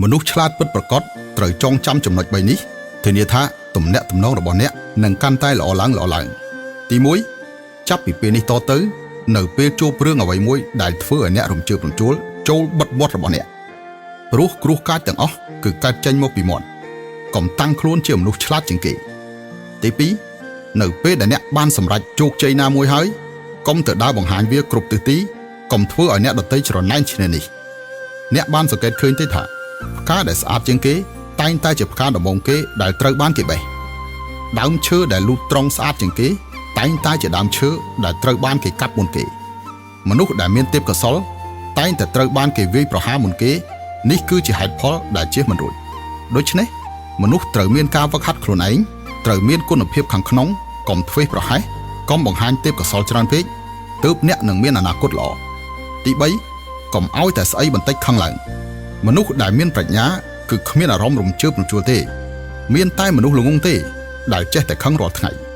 មនុស្សឆ្លាតពិតប្រាកដត្រូវចងចាំចំណុច3នេះធានាថាទំនាក់ទំនងរបស់អ្នកនឹងកាន់តែល្អឡើងល្អឡើងទី1ចាប់ពីពេលនេះតទៅ នៅពេលជួបរឿងអ្វីមួយដែលធ្វើឲ្យអ្នករំជើបរំជួលចូលបិទមាត់របស់អ្នកព្រោះគ្រោះកាចទាំងអស់គឺកើតចេញមកពីមាត់កុំតាំងខ្លួនជាមនុស្សឆ្លាតជាងគេទី2នៅពេលដែលអ្នកបានសម្រេចជោគជ័យណាមួយហើយកុំទៅដើរបង្ហាញវាគ្រប់ទិសទីកុំធ្វើឲ្យអ្នកដទៃច្រណែនឈ្នានេះអ្នកបានសង្កេតឃើញទេថាផ្កាដែលស្អាតជាងគេតែងតែជាផ្កាដំបូងគេដែលត្រូវបានគេបេះដើមឈើដែលលូតត្រង់ស្អាតជាងគេតែងតែជាដើមឈើដែលត្រូវបានគេកាប់មុនគេ មនុស្សដែលមានទេពកោសលតែងតែត្រូវបានគេវាយប្រហារមុនគេនេះគឺជាហេតុផលដែលជៀសមិនរួចដូច្នេះមនុស្សត្រូវមានការវឹកហាត់ខ្លួនឯងត្រូវមានគុណភាពខាងក្នុងកុំធ្វេសប្រហែសកុំបង្ហាញទេពកោសលច្រើនពេកទើបអ្នកនឹងមានអនាគតល្អទី3កុំឲ្យតែស្អីបន្តិចខឹងឡើងមនុស្សដែលមានប្រាជ្ញាគឺគ្មានអារម្មណ៍រំជើបរំជួលទេ មានតែមនុស្សល្ងងទេដែលចេះតែខឹងរាល់ថ្ងៃ។